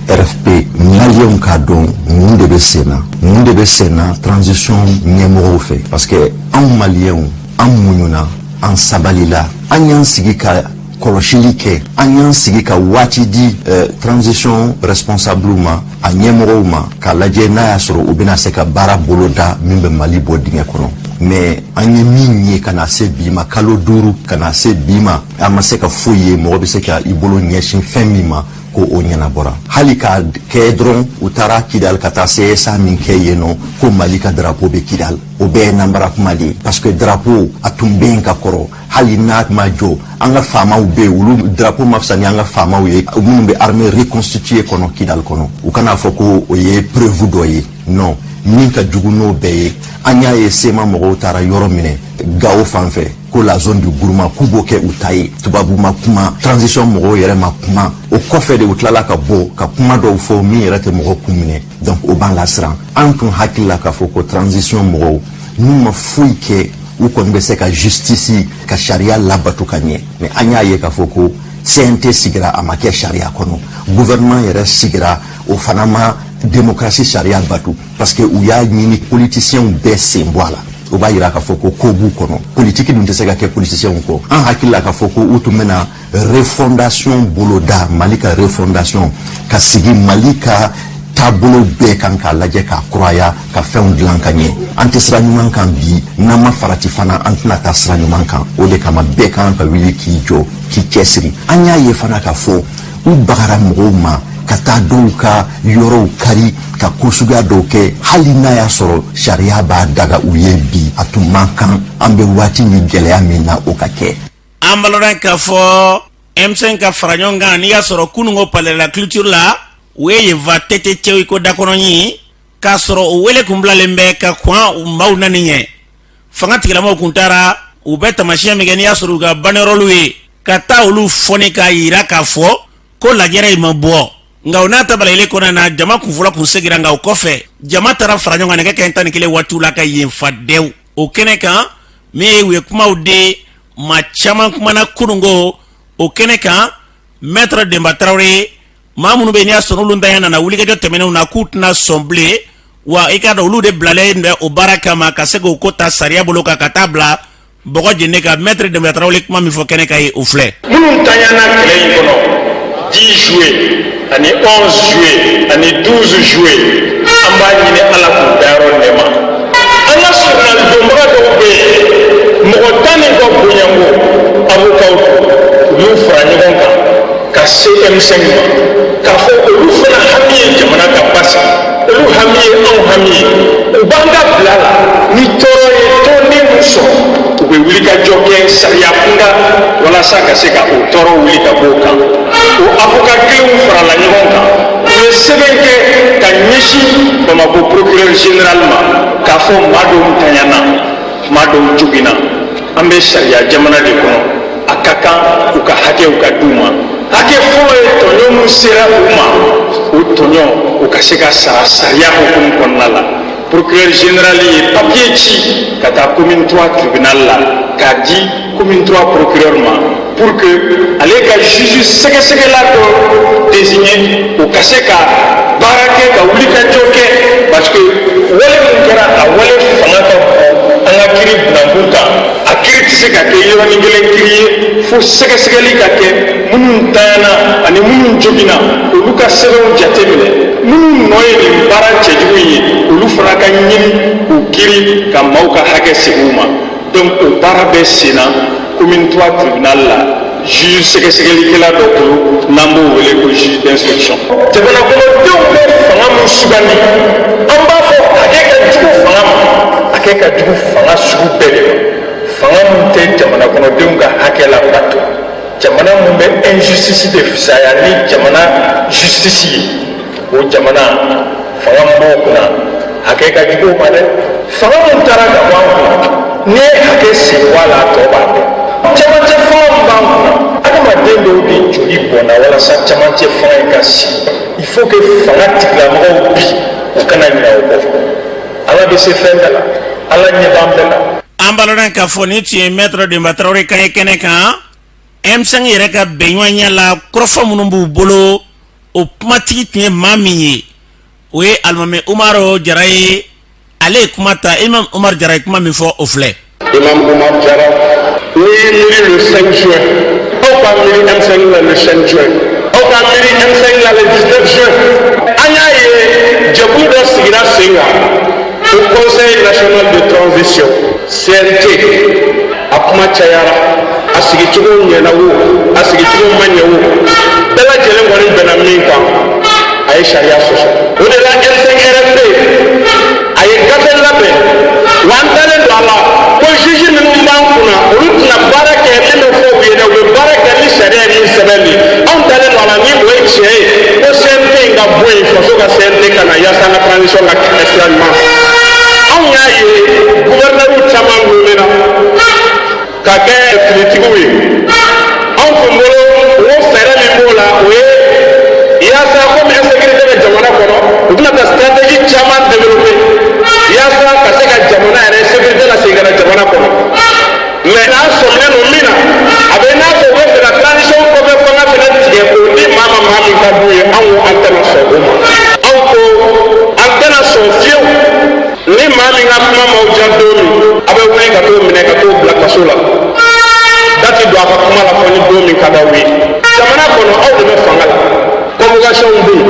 RFP, Maliyɛnw k'a dɔn mun de bɛ sen na, mun de bɛ sen na transition ɲɛmɔgɔw fɛ, parce que anw Maliyɛnw, an muɲuna, an sabalila, an y'an sigi ka kɔlɔsili kɛ, an y'an sigi ka waati di transition responsable ma, a ɲɛmɔgɔw ma, k'a lajɛ n'a y'a sɔrɔ u bɛna se ka baara boloda min bɛ Mali bɔ dingɛ kɔnɔ. Mais an ye min ye ka na se bi ma, kalo 5 ka na se bi ma, an ma se ka foyi ye mɔgɔ bɛ se ka i bolo ɲɛsin fɛn min ma ko o ɲɛnabɔra. Hali k'a kɛ dɔrɔn, u taara Kidal ka taa CSA min kɛ yen nɔ, ko Mali ka drapeau bɛ Kidal, o bɛɛ ye nanbara kuma de ye, parce que drapeau a tun bɛ yen ka kɔrɔ, hali n'a ma jɔ. An ka faamaw bɛ yen, olu drapeau ma fisa ni an ka faamaw ye minnu bɛ armée reconstituée kɔnɔ Kidal kɔnɔ. U kan'a fɔ ko o ye preuve dɔ ye. Non, min ka jugu n'o bɛɛ ye, an y'a ye CMA mɔgɔw taara yɔrɔ minɛ Gawo fan fɛ, ko la zone du Gourma, k'u b'o kɛ u ta ye. Tubabu ma kuma, transition mɔgɔw yɛrɛ ma kuma. O kɔfɛ de, u tilala ka bɔ ka kuma dɔw fɔ min yɛrɛ tɛ mɔgɔ kun minɛ. Donc o b'an lasiran. An tun hakili la k'a fɔ ko transition mɔgɔw n'u ma foyi kɛ, u kɔni bɛ se ka justice ka sariya labato ka ɲɛ. Mais an y'a ye k'a fɔ ko CNT sigira, a ma kɛ sariya kɔnɔ. Gouvernement yɛrɛ sigira, o fana ma démocratie sariya batu, parce que u y'a ɲini politiciens bɛɛ sen bɔ a la. O b'a yira k'a fɔ ko ko b'u kɔnɔ. Politiki dun tɛ se ka kɛ politiciens kɔ. An hakili la k'a fɔ ko u tun bɛna refondation boloda, Mali ka refondation, ka sigi Mali ka taabolo bɛɛ kan k'a lajɛ, k'a kuraya, ka fɛnw dilan ka ɲɛ. An tɛ sira ɲuman kan bi. N'an ma farati fana, an tɛna taa sira ɲuman kan. O de kama, bɛɛ kan ka wuli k'i jɔ, k'i cɛsiri. An y'a ye fana k'a fɔ u bagara mɔgɔw ma, ka taa dɔw ka yɔrɔw kari, ka ko suguya dɔw kɛ, hali n'a y'a sɔrɔ sariya b'a daga u ye bi. A tun man kan, an bɛ waati ni gɛlɛya min na, o ka kɛ. An b'a k'a fɔ M5 ka fara ɲɔgɔn kan, n'i y'a sɔrɔ kununko palais la culture la, u ye yenfa tɛtɛ cɛw ko dakɔnɔɲi, k'a sɔrɔ o wele kun bilalen bɛ ka kɔn maaw nani ɲɛ. Fanga tigilamaw kun taara, u bɛ tamasiyɛn min kɛ, n'i y'a sɔrɔ u ka banderɔliw ye ka taa olu fɔni k'a yira k'a fɔ ko lajɛrɛ in ma bɔ. Nka o n'a ta balayili kɔnɔna na, jama kunfɔlɔ kun segira. Nka o kɔfɛ, jama taara fara ɲɔgɔn kan nɛgɛ kɛ 11 waatiw la ka yen fa dɛw o kɛnɛ kan. Min ye u ye kumaw de, maa caman kumana kununko o kɛnɛ kan. Maître Denba Tarawele, maa minnu bɛ n'i y'a sɔrɔ olu ntanya nana wulikajɔ tɛmɛnenw na, k'u tɛna sɔn bilen, wa i k'a dɔn olu de bilalen bɛ o baara kama ka se k'o ko ta sariya bolo kan ka taa bila bɔgɔ jeni kan. Maître Denba Tarawele, kuma min fɔ kɛnɛ kan ye, o filɛ. Minnu tanyana kɛlɛ in kɔnɔ 10 juillet ani 11 juillet ani 12 juillet, an b'a ɲini Ala k'u dayɔrɔ nɛɛma. An ka sɔrɔnalidonbaga dɔw bɛ yen, mɔgɔ 10 ni kɔ bonyanko avocat, u y'u fara ɲɔgɔn kan ka se M5 ma, k'a fɔ olu fana hami ye jamana ka basigi, olu hami ye anw hami ye. U b'an ka bila la ni tɔɔrɔ ye tɔnden mun sɔrɔ, u bɛ wuli ka jɔ kɛ sariya kunda walasa ka se ka o tɔɔrɔ wuli ka bɔ o kan. O avocat kelenw farala ɲɔgɔn kan, u ye sɛbɛn kɛ ka ɲɛsin Bamakɔ procureur général ma, k'a fɔ maa dɔw ntanyana, maa dɔw joginna. An bɛ sariya jamana de kɔnɔ, a ka kan u ka hakɛw ka d'u ma. Hakɛ fɔlɔ ye tɔɲɔ min sera u ma, o tɔɲɔ o ka se ka sara sariya hukumu kɔnɔna la. Procureur général ye papier ci ka taa commune 3 tribunal la k'a di commune 3 procureur ma pour que ale ka juge sɛgɛsɛgɛla dɔ désigner, o ka se ka baara kɛ, ka wulikajɔ kɛ, parce que wale min kɛra, a wale fanga ka bon an ka kiri bunankun kan. A kiri tɛ se ka kɛ yɔrɔnin kelen kiri ye, fo sɛgɛsɛgɛli ka kɛ, minnu ntanyana ani minnu joginna, olu ka sɛbɛnw jateminɛ, minnu nɔ ye nin baara cɛjugu in ye, olu fana ka ɲini k'u kiri ka maaw ka hakɛ segin u ma. Donc o baara bɛ sen na commune 3 tribunal la, juge sɛgɛsɛgɛlikɛla dɔ bolo n'an b'o wele ko juge d'instruction. Jamana kɔnɔdenw bɛ fanga min sugandi, an b'a fɔ hakɛ ka jugu fanga ma, hakɛ ka jugu fanga sugu bɛɛ de ma. Fanga min tɛ jamana kɔnɔdenw ka hakɛ labato, jamana min bɛ injustice de fisaya ni jamana justice ye, o jamana fanga min b'o kunna, hakɛ ka jugu o ma dɛ. Fanga min taara ka bɔ an kunna, n'i ye hakɛ sen bɔ a la, a tɔ b'a bɛɛ. Cɛmancɛ fanga min b'an kunna, adamaden dɔw de joli bɔnna walasa cɛmancɛ fanga in ka sigi. Il faut que fanga tigilamɔgɔw bi u kana ɲinɛ o kɔ. Ala bɛ se fɛn bɛɛ la, Ala ɲɛ b'an bɛɛ la. An b'a dɔn k'a fɔ nin tun ye maître Demba Tarawele kan ye kɛnɛ kan. M5 yɛrɛ ka bɛnɲɔgɔnya la, kɔrɔfɔ minnu b'u bolo, o kumatigi tun ye maa min ye, o ye alimami Umaru Jara ye. Ale ye kuma ta. Imam Umaru Jara ye kuma min fɔ, o filɛ. Imam Umar Jara, n'i y'i miiri le 5 juin, aw ka miiri M5 la le 5 juin, aw ka miiri M5 la le 19 juin, an y'a ye jɛkulu dɔ sigira sen kan ko Conseil national de transition, CNT. A kuma cayara, a sigicogo ɲɛna o, a sigicogo ma ɲɛ o, bɛɛ lajɛlen kɔni bɛnna min kan, a ye sariya sɔsɔ. O de la M5 RFP a ye gafe labɛn wa an dalen don a la ko juge minnu b'an kunna, olu tɛna baara kɛ min bɛ fɔ u ye dɛ, u bɛ baara kɛ ni sariya ye min sɛbɛn de. Anw dalen don a la ni o ye tiɲɛ ye ko CNT in ka bɔ yen, faso ka CNT ka na yaasa an ka transition ka kɛ sira ɲuman kan. Anw y'a ye gouverneur caman nommé na ka kɛ finitigiw ye. Anw tun bolo o fɛɛrɛ min b'o la, o ye yaasa komi insécurité bɛ jamana kɔnɔ, u bɛna taa stratégie caman développer yaasa ka se ka jamana yɛrɛ sécurité lasegin ka na jamana kɔnɔ. Mais n'an sɔminen don min na, a bɛ i n'a fɔ u bɛ fɛ ka transition kɔfɛ fanga fɛnɛ tigɛ k'o di maa ma, maa min ka d'u ye. Anw ko an tɛna sɔn o ma. Anw ko an tɛna sɔn fiyewu ni maa min ka kuma m'aw diya don min, a bɛ wuli ka t'o minɛ ka t'o bila kaso la, da ti don a ka kuma la fɔ ni don min ka d'aw ye. Jamana kɔnɔ, aw de bɛ fanga la, convocation bɛ yen,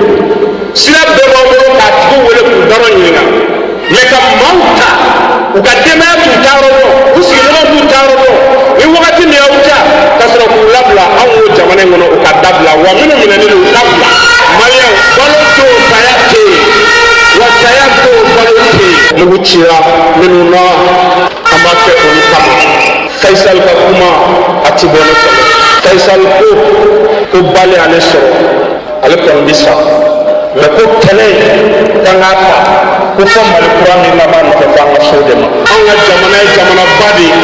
sira bɛɛ b'aw bolo k'a tigiw wele k'u daɔrɔ ɲininka. Mais ka maaw ta, u ka denbaya t'u taayɔrɔ dɔn, u sigiɲɔgɔnw t'u taayɔrɔ dɔn, ni wagati min y'aw diya ka sɔrɔ k'u labila, anw ko jamana in kɔnɔ u ka dabila wa minnu minɛnen don, u ka bila. Maliyɛnw, balo t'o, saya tɛ yen wa, saya t'o, balo tɛ yen. Mugu cira minnu na, an b'a kɛ olu kama. Faisal ka kuma a ti bɔ ne kɔnɔ. Faisal ko ko bali ale sɔrɔ, ale kɔni bi sa, mais ko kɛlɛ in k'an k'a ta ko fɔ Mali kura min laban nɔfɛ, fo an ka so de ma. Anw ka jamana ye jamanaba de ye.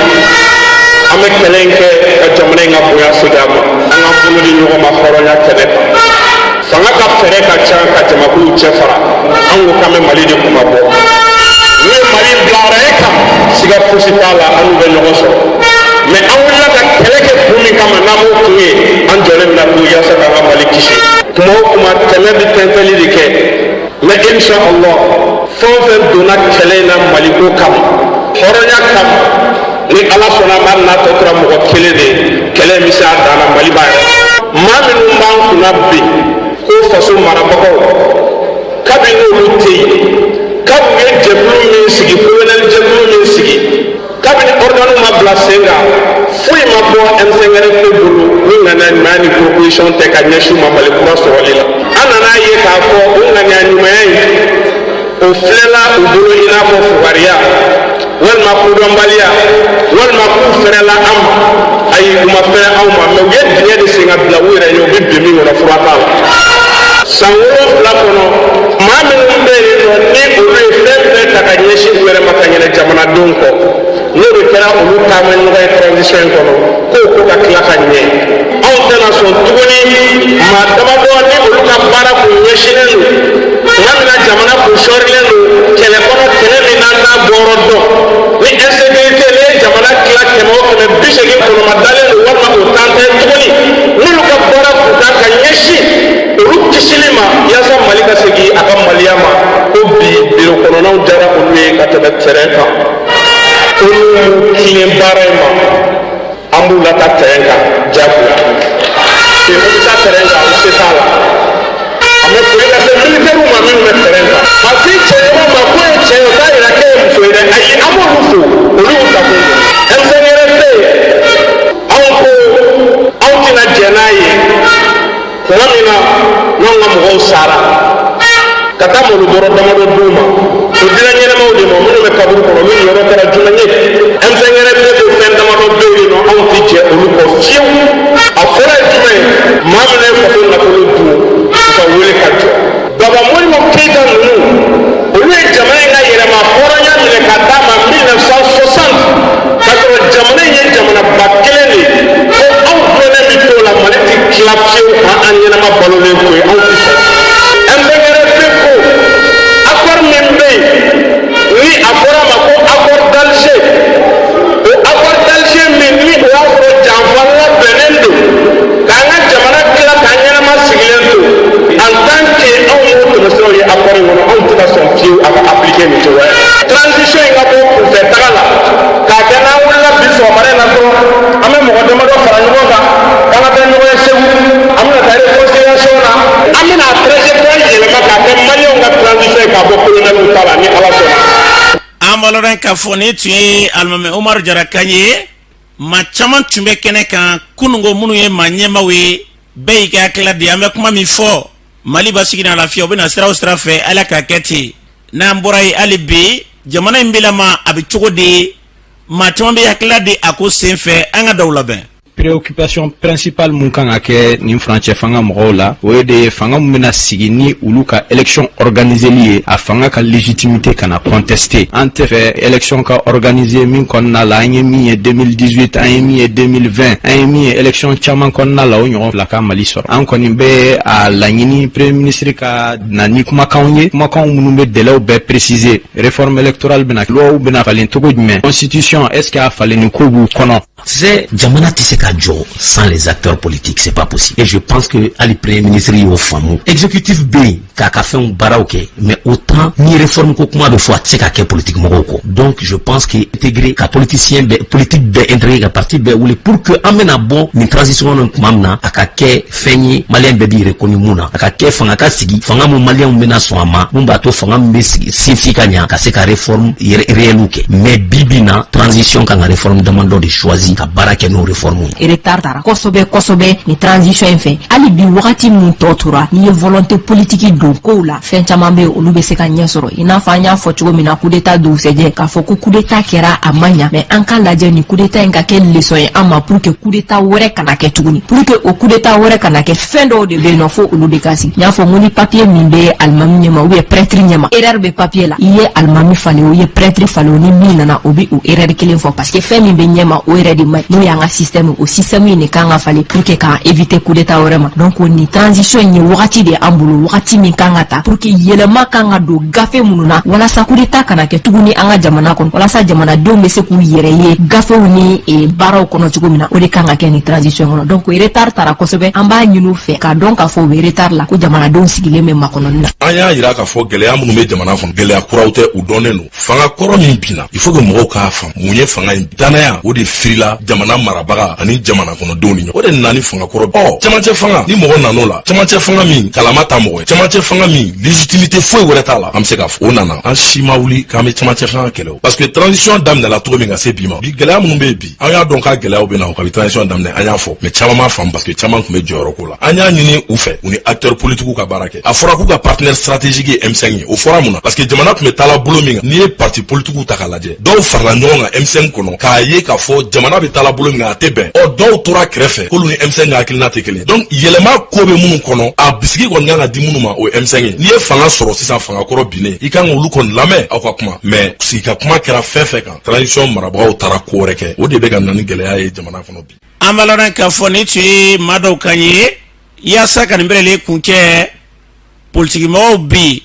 An bɛ kɛlɛ in kɛ ka jamana in ka bonya segin a ma. An k'an bolo di ɲɔgɔn ma hɔrɔnya kɛnɛ kan. Fanga ka fɛɛrɛ ka ca ka jamakulu cɛ fara. An ko k'an bɛ Mali de kuma bɔ. N'u ye Mali bila rail kan, siga fosi t'a la, an n'u bɛ ɲɔgɔn sɔrɔ. Mais an wulila ka kɛlɛ kɛ kun min kama, n'an m'o kun ye, an jɔlen bɛna to yaasa k'an ka Mali kisi. Kuma o kuma, tɛmɛ bɛ tɛntɛli de kɛ. Mais insha Allah, fɛn o fɛn donna kɛlɛ in na Maliko kama, hɔrɔnya kama, ni Ala sɔnna a ma, n'a tɔ tora mɔgɔ kelen de ye, kɛlɛ in bɛ se a dan na. Mali b'a yɛrɛ. Maa minnu b'an kunna bi ko faso marabagaw, kabini olu tɛ yen, kabi u ye jɛkulu min sigi, colonel jɛkulu min sigi, kabini organe ma bila sen kan, foyi ma bɔ M5RFP bolo ni ŋaniya ɲumanya ni proposition tɛ ka ɲɛsin u ma Mali kura sɔrɔli la. An nana ye k'a fɔ o ŋaniya ɲumanya in, o filɛla u bolo i n'a fɔ fugariya walima kodɔnbaliya walima k'u fɛrɛla an ma. Ayi, u ma fɛrɛ anw ma, mais u ye dingɛ de sen ka bila u yɛrɛ ɲɛ, u bɛ bin min kɔnɔ, fura t'a la. San 7 kɔnɔ, maa minnu bɛ yen nɔ ni olu ye fɛn bɛɛ ta ka ɲɛsin u yɛrɛ ma ka ɲinɛ jamanadenw kɔ, n'o de kɛra olu taama ɲɔgɔn ye transition in kɔnɔ, k'o ko ka tila ka ɲɛ. Anw Anw tɛna sɔn tuguni maa damadɔ ni olu ka baara kun ɲɛsinnen don tuma min na jamana kun sɔrilen don kɛlɛ kɔnɔ, kɛlɛ min n'an t'a bɔyɔrɔ dɔn, ni insécurité ne ye jamana tila 100 o 100, 80 kɔnɔma dalen don walima o t'an ta ye tuguni, n'olu ka baara kun kan ka ɲɛsin olu kisili ma yaasa Mali ka segin a ka maliya ma, ko bi biro kɔnɔnaw diyara olu ye ka tɛmɛ terrain kan, ko n'u m'u tilen baara in ma, an b'u lataa terrain kan diyagoya. U bɛ taa terrain kan, u se t'a la. An bɛ foli lase militaires ma minnu bɛ terrain kan. Ka se cɛɲɔgɔn ma k'o ye cɛ ye, o t'a yira k'e ye muso ye dɛ. Ayi, an b'olu fo, olu y'u ta kun don. M5RFP, anw ko anw tɛna jɛn n'a ye tuma min na n'anw ka mɔgɔw sara ka taa malobɔrɔ damadɔ d'u ma, o dira ɲɛnɛmaw de ma minnu bɛ kaburu kɔnɔ, olu yɔrɔ kɛra jumɛn ye? M5RFP ko fɛn damadɔ bɛ yen nɔ, anw tɛ jɛ olu kɔ fiyewu. A fɔlɔ ye jumɛn ye? Maa minnu ye faso nafolo dun, u ka wele ka jɔ. Baba Modibo Keyita ninnu, olu ye jamana in ka yɛrɛma hɔrɔnya minɛ ka d'a ma 1960, k'a sɔrɔ jamana in ye jamanaba kelen de ye, ko anw dulonnen bɛ t'o la, Mali tɛ tila fiyewu k'an ɲɛnama balolen to yen, anw tɛ sɔn. M5RFP ko accord min bɛ yen ni a fɔra a ma ko accord d'Alger, o accord d'Alger min ni o y'a sɔrɔ janfa labɛnnen don k'an ka jamana tila k'an ɲɛnama sigilen to, en tant que anw m'o tɛmɛsiraw ye accord in kɔnɔ, anw tɛ ka sɔn fiyewu a ka appliquer nin cogoya la. Transition in ka bɔ kunfɛ taga la k'a kɛ n'an wulila bi sɔgɔmada in na dɔrɔn, an bɛ mɔgɔ damadɔ fara ɲɔgɔn kan k'an ka taa ɲɔgɔn ye Segu, an bɛna taa réconciliation na, an bɛna trajectoire yɛlɛma k'a kɛ Maliyɛnw ka transition ye k'a bɔ colonel ta la, ni Ala sɔnna. An b'a lɔn k'a fɔ nin tun ye alimami Umaru Jara kan ye. Maa caman tun bɛ kɛnɛ kan kununko, minnu ye maa ɲɛmaaw ye, bɛɛ y'i ka hakilila di. An bɛ kuma min fɔ, Mali basigi n'a lafiya, o bɛna sira o sira fɛ, Ala k'a kɛ ten. N'an bɔra yen, hali bi jamana in bilama a bɛ cogo di? Maa caman bɛ hakilila di a ko sen fɛ, an ka daw labɛn. Préoccupation principale mun kan ka kɛ nin furancɛ fanga mɔgɔw la, o ye de ye fanga mun bɛna sigi ni olu ka élection organiseli ye, a fanga ka légitimité kana contester. An tɛ fɛ élection ka organiser min kɔnɔna la an ye min ye 2018, an ye min ye 2020, an ye min ye élection caman kɔnɔna la, o ɲɔgɔn fila ka Mali sɔrɔ. An kɔni bɛ a laɲini premier ministre ka na ni kumakanw ye, kumakanw minnu bɛ délaiw bɛɛ préciser, réforme électorale bɛna, loi bɛna falen cogo jumɛn, constitution, est ce que a falenni ko b'u kɔnɔ. Tu sais, jamana tɛ se ka jɔ sans les acteurs politiques, c'est pas possible. Et je pense que hali premier ministre y'o faamu. Exécutif bɛ yen k'a ka fɛnw baaraw kɛ, mais autant ni réforme ko kuma bɛ fɔ, a tɛ se ka kɛ politique mɔgɔw kɔ. Donc je pense que intégrer ka politicien bɛɛ, politique bɛɛ intégrer, ka parti bɛɛ wuli pour que an bɛna bɔ nin transition kɔnɔ tuma min na, a ka kɛ fɛn ye Maliyɛn bɛɛ b'i reconnu mun na, a ka kɛ fanga ka sigi, fanga mun Maliyɛnw bɛna sɔn a ma, mun b'a to fanga min bɛ sigi sinsin ka ɲa ka se ka réforme réelle kɛ. Mais bi bi na, transition kan ka réforme damadɔ de choisi ka baara kɛ n'o réforme ye. Retard tara kosɛbɛ kosɛbɛ ni transition in fɛ. Hali bi wagati mun tɔ tora, n'i ye volonté politique don kow la, fɛn caman bɛ yen, olu bɛ se ka ɲɛ sɔrɔ. I n'a fɔ an y'a fɔ cogo min na coup d'état dugusɛjɛ, k'a fɔ ko coup d'état kɛra, a ma ɲa, mais an k'a lajɛ ni coup d'état in ka kɛ leçon ye an ma pour que coup d'état wɛrɛ kana kɛ tuguni. Pour que o coup d'état wɛrɛ kana kɛ, fɛn dɔw de bɛ yen nɔ, fo olu de ka sigi. N y'a fɔ n ko ni papier min bɛ alimami ɲɛma ou bien prêtre ɲɛma, erreur bɛ papier la, i ye alimami falen o, i ye prêtre falen o, ni min nana, o bɛ o erreur kelen fɔ, parce que fɛn min bɛ ɲɛma, o yɛrɛ de man ɲi. N'o y'an ka système, o système in de kan ka falen pour que k'an éviter coup d'état wɛrɛ ma. Donc nin transition in ye wagati de ye an bolo, wagati min kan ka ta pour que yɛlɛma kan ka don gafe minnu na, walasa coup d'état kana kɛ tuguni an ka jamana kɔnɔ, walasa jamanadenw bɛ se k'u yɛrɛ ye gafew ni baaraw kɔnɔ cogo min na, o de kan ka kɛ nin transition kɔnɔ. Donc retard tara kosɛbɛ. An b'a ɲini u fɛ k'a dɔn k'a fɔ u bɛ retard la, ko jamanadenw sigilen bɛ makɔnɔni na. An y'a yira k'a fɔ gɛlɛya minnu bɛ jamana kɔnɔ, gɛlɛya kuraw tɛ, u dɔnnen don. Fanga kɔrɔ min binna, il faut que mɔgɔw k'a faamu mun ye fanga in danaya, o de firila jamana marabaga ani jamana kɔnɔdenw ni ɲɔgɔn, o de nana ni fanga kɔrɔ. Ɔ cɛmancɛ fanga, ni mɔgɔ nan'o la, cɛmancɛ fanga min kalama ta mɔgɔ ye, cɛmancɛ fanga min légitimité foyi wɛrɛ t'a la, an bɛ se k'a fɔ o nana, an si ma wuli k'an bɛ cɛmancɛ fanga kɛlɛ o, parce que transition daminɛla cogo min ka se bi ma, bi gɛlɛya minnu bɛ yen bi, an y'a dɔn k'a gɛlɛyaw bɛ na o kabi transition daminɛ, an y'a fɔ, mais caman m'a faamu, parce que caman tun bɛ jɔyɔrɔ ko la. An y'a ɲini u fɛ, u ni acteurs politiques ka baara kɛ. A fɔra k'u ka partenaire stratégique ye M5 ye. O fɔra mun na? Parce que jamana tun bɛ taala bolo min kan, n'i ye parti politique ta k'a lajɛ, dɔw farala ɲɔgɔn kan M5 kɔnɔ k'a ye k'a fɔ jamana bɛ taala bolo min kan, a tɛ bɛn. Ɔ dɔw tora kɛrɛfɛ k'olu ni M5 ka hakilina tɛ kelen. Donc yɛlɛma ko bɛ minnu kɔnɔ, a bisigi kɔni kan ka di minnu ma, o ye M5 ye. N'i ye fanga sɔrɔ sisan, fanga kɔrɔ binnen, i kan k'olu kɔni lamɛn, aw ka kuma. Mais sigi ka kuma kɛra fɛn fɛn kan, transition marabagaw taara ko wɛrɛ kɛ, o de bɛ ka na ni gɛlɛya ye jamana kɔnɔ bi. An b'a lɔn k'a fɔ nin tun ye maa dɔw kan ye yaasa ka nin bɛɛ lajɛlen kuncɛ politikimɔgɔw bi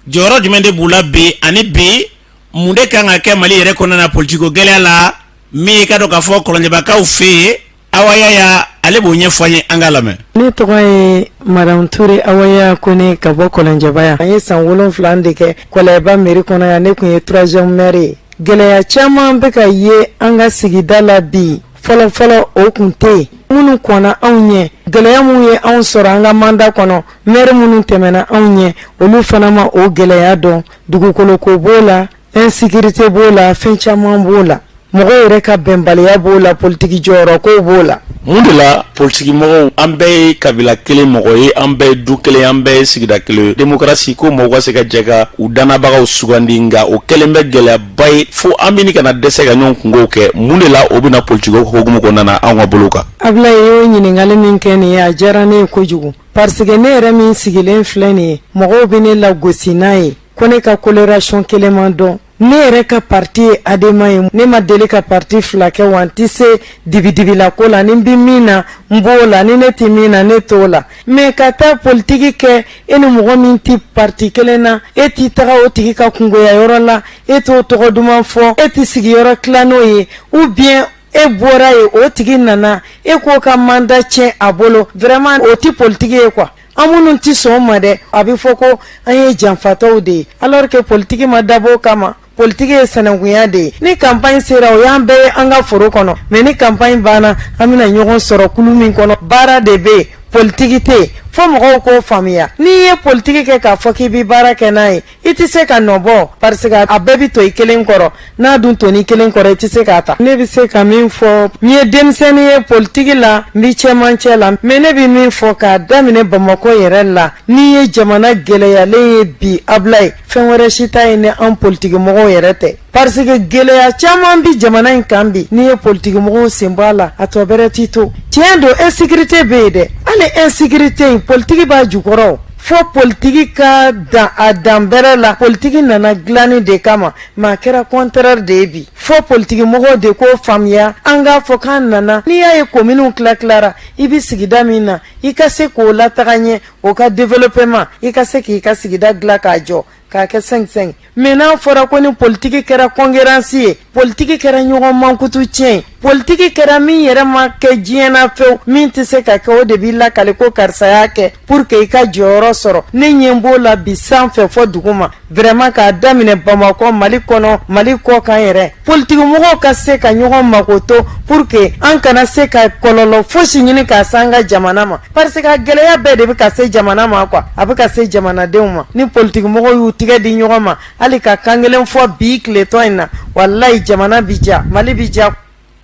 jɔyɔrɔ jumɛn de b'u la bi ani bi mun de kan ka kɛ Mali yɛrɛ kɔnɔna na politiko gɛlɛya la min ye ka dɔn k'a fɔ kɔlɔnjɛbakaw fɛ yen Awa Yaya ale b'o ɲɛfɔ an ye an k'a lamɛn. Ne tɔgɔ ye Madame Ture Awa Yaya Kone ka bɔ Kɔlɔnjɛba yan. An ye san 7 de kɛ Kɔlɔnjɛba mairie kɔnɔ yan, ne tun ye troisième maire ye. Gɛlɛya caman bɛ ka ye an ka sigida la bi, fɔlɔfɔlɔ o tun tɛ yen. Minnu kɔnna anw ɲɛ, gɛlɛya minnu ye anw sɔrɔ an ka mandat kɔnɔ, maire minnu tɛmɛna anw ɲɛ, olu fana ma o gɛlɛya dɔn. Dugukoloko b'o la, insécurité b'o la, fɛn caman b'o la. Mɔgɔw yɛrɛ ka bɛnbaliya b'o la, politiki jɔyɔrɔkow b'o la. Mun de la politikimɔgɔw, an bɛɛ ye kabila kelen mɔgɔ ye, an bɛɛ ye du kelen, an bɛɛ ye sigida kelen ye, demokarasi ko mɔgɔw ka se ka jɛ ka u dannabagaw sugandi, nka o kɛlen bɛ gɛlɛyaba ye fo an bɛ ka na dɛsɛ ka ɲɔgɔn kunkow kɛ. Mun de la o bɛna politiki hukumu kɔnɔna na anw ka bolo kan? Abulayi y'o ɲininkali min kɛ nin ye, a diyara ne ye kojugu parce que ne yɛrɛ min sigilen filɛ nin ye, mɔgɔw bɛ ne lagosi n'a ye ko ne ka coloration kelen ma dɔn. Ne yɛrɛ ka parti ye ADEMA ye, ne ma deli ka parti fila kɛ, wa n tɛ se dibidibila ko la. Ni n bɛ min na, n b'o la, ni ne tɛ min na, ne t'o la. Mais ka taa politiki kɛ, e ni mɔgɔ min tɛ parti kelen na, e t'i taga o tigi ka kungoya yɔrɔ la, e t'o tɔgɔ duman fɔ, e tɛ sigiyɔrɔ tila n'o ye, ou bien e bɔra yen, o tigi nana, e k'o ka mandat tiɲɛ a bolo, vraiment o tɛ politiki ye quoi. An minnu tɛ sɔn o ma dɛ, a bɛ fɔ ko an ye janfatɔw de ye, alors que politiki ma dabɔ o kama. Politiki ye sinankunya de ye. Ni campagne sera, o y'an bɛɛ ye an ka foro kɔnɔ, mais ni campagne banna, an bɛna ɲɔgɔn sɔrɔ kulu min kɔnɔ, baara de bɛ yen, politiki tɛ yen. Fo mɔgɔw k'o faamuya. N'i ye politiki kɛ k'a fɔ k'i bɛ baara kɛ n'a ye, i tɛ se ka nɔ bɔ parce que a bɛɛ bɛ to i kelen kɔrɔ. N'a dun tonni kelen kɔrɔ, i tɛ se k'a ta. Ne bɛ se ka min fɔ, n ye denmisɛnnin ye politiki la, n bɛ cɛmancɛ la, mais ne bɛ min fɔ k'a daminɛ Bamakɔ yɛrɛ la, n'i ye jamana gɛlɛyalen ye bi, Abulayi, fɛn wɛrɛ si t'a ye ni an politikimɔgɔw yɛrɛ tɛ, parce que gɛlɛya caman bɛ jamana in kan bi. N'i ye politikimɔgɔw sen bɔ a la, a tɔ bɛrɛ t'i to. Tiɲɛ don, insécurité bɛ yen dɛ, hali insécurité in, politiki b'a jukɔrɔ. Fo politiki ka dan a dan bɛrɛ la. Politiki nana dilanni de kama, mais a kɛra contraire de ye bi. Fo politikimɔgɔw de k'o faamuya. An k'a fɔ k'an nana, n'i y'a ye kominiw tila tilara, i bɛ sigida min na, i ka se k'o lataga ɲɛ, o ka développement, i ka se k'i ka sigida dilan k'a jɔ k'a kɛ 5-5. Mais n'a fɔra ko ni politiki kɛra concurrence ye, politiki kɛra ɲɔgɔn mankutu tiɲɛ ye, politiki kɛra min yɛrɛ ma kɛ diɲɛ na fewu, min tɛ se ka kɛ, o de b'i lakale ko karisa y'a kɛ pour que i ka jɔyɔrɔ sɔrɔ. Ne ɲɛ b'o la bi sanfɛ fɔ duguma, vraiment, k'a daminɛ Bamakɔ, Mali kɔnɔ, Mali kɔ kan yɛrɛ, politikimɔgɔw ka se ka ɲɔgɔn makoto pour que an kana se ka kɔlɔlɔ fosi ɲini k'a se an ka jamana ma, parce que a gɛlɛya bɛɛ de bɛ ka se jamana ma quoi, a bɛ ka se jamanadenw ma. Ni politikimɔgɔw y'u tigɛ di ɲɔgɔn ma, hali ka kan kelen fɔ bi tiletɔ in na, walayi, jamana bi ja, Mali bi ja.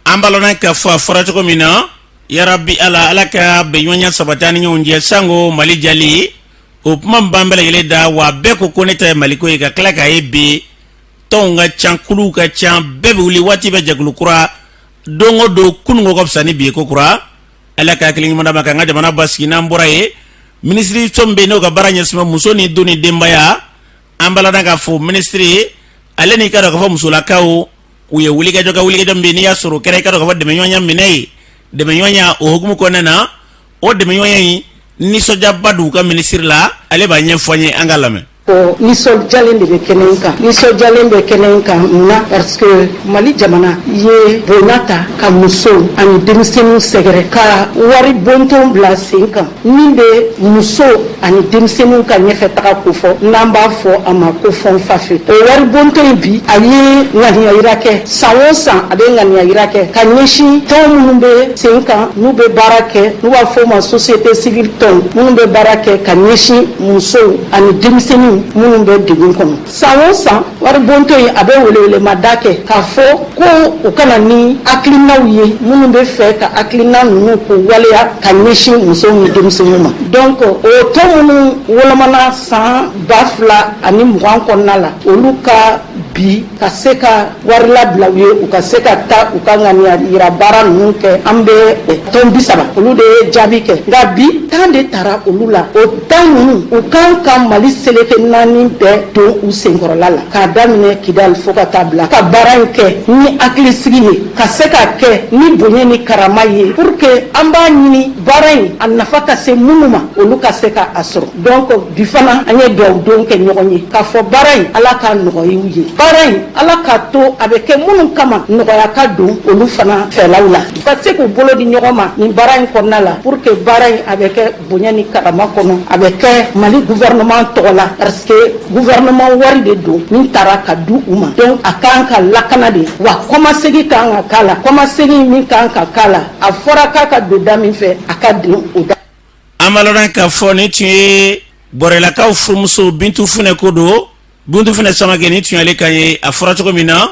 An b'a lɔn k'a fɔ a fɔra cogo min na, yarabi Ala, Ala ka bɛnɲɔgɔnya sabati an ni ɲɔgɔn cɛ sango Mali jali. O kuma b'an bɛɛ lajɛlen da wa, bɛɛ ko ko ne ta ye Maliko ye, ka tila k'a ye bi tɔnw ka ca, kuluw ka ca, bɛɛ bɛ wuli waati bɛɛ, jɛkulu kura don o don, kununko ka fisa ni bi ye ko kura. Ala ka hakili ɲuman d'an ma k'an ka jamana basigi. N'an bɔra yen, minisiriso min bɛ yen n'o ka baara ɲɛsin bɛ muso ni du ni denbaya, an b'a ladɔn k'a fɔ minisiri ale n'i ka dɔn k'a fɔ musolakaw u ye wulikajɔ kɛ, wulikajɔ min bɛ yen n'i y'a sɔrɔ o kɛra i ka dɔn k'a fɔ dɛmɛɲɔgɔnya minɛ ye, dɛmɛɲɔgɔnya o hukumu kɔnɔna na, o dɛmɛɲɔgɔnya in nisɔndiyaba don u ka minisiri la, ale b'a ɲɛfɔ an ye, an k'a lamɛn. Ko nisɔndiyalen de bɛ kɛnɛ in kan, nisɔndiyalen bɛ kɛnɛ in kan. Mun na? Parce que Mali jamana ye bonya ta ka musow ani denmisɛnninw sɛgɛrɛ, ka wari bonton bila sen kan min bɛ musow ani denmisɛnninw ka ɲɛfɛ taga kofɔ, n'an b'a fɔ a ma ko Fonds FAFE. O wari bonton in bi, a ye ŋaniya yira kɛ. San o san, a bɛ ŋaniya yira kɛ ka ɲɛsin tɔn minnu bɛ sen kan, n'u bɛ baara kɛ, n'u b'a fɔ o ma société civile tɔn minnu bɛ baara kɛ ka ɲɛsin musow ani denmisɛnninw minnu bɛ degun kɔnɔ. San o san, wari bonton in, a bɛ welewelemada kɛ k'a fɔ ko u ka na ni hakilinaw ye, minnu bɛ fɛ ka hakilina ninnu k'u waleya ka ɲɛsin musow ni denmisɛnninw ma. Donc o tɔn minnu wolomana san 2020 kɔnɔna la, olu ka Bi ka se ka wari labila u ye, u ka se ka taa u ka ŋaniya yira baara ninnu kɛ, an bɛ tɔn 30, olu de ye jaabi kɛ. Nka bi, 10 de tara olu la. O 10 ninnu, u kan ka Mali seleke naani bɛɛ don u senkɔrɔla la, k'a daminɛ Kidali fo ka taa bila ka baara in kɛ ni hakilisigi ye, ka se ka kɛ ni bonya ni karama ye, pour que an b'a ɲini baara in a nafa ka se minnu ma, olu ka se ka a sɔrɔ. Donc bi fana, an ye dugawu don kɛ ɲɔgɔn ye k'a fɔ baara in, Ala k'a nɔgɔya u ye, baara in, Ala k'a to a bɛ kɛ minnu kama, nɔgɔya ka don olu fana fɛlaw la, u ka se k'u bolo di ɲɔgɔn ma nin baara in kɔnɔna la, pour que baara in a bɛ kɛ bonya ni karama kɔnɔ, a bɛ kɛ Mali gouvernement tɔgɔ la, parce que gouvernement wari de don min taara ka di u ma. Donc a kan ka lakana de wa, kɔmasegin kan ka k'a la. Kɔmasegin min kan ka k'a la, a fɔra k'a ka don da min fɛ, a ka don o da. An b'a lɔn k'a fɔ nin tun ye Bɔrɛlakaw furumuso Bintu Funɛ ko don. Bintu Funɛ Samakɛ, nin tun y'ale kan ye. A fɔra cogo min na,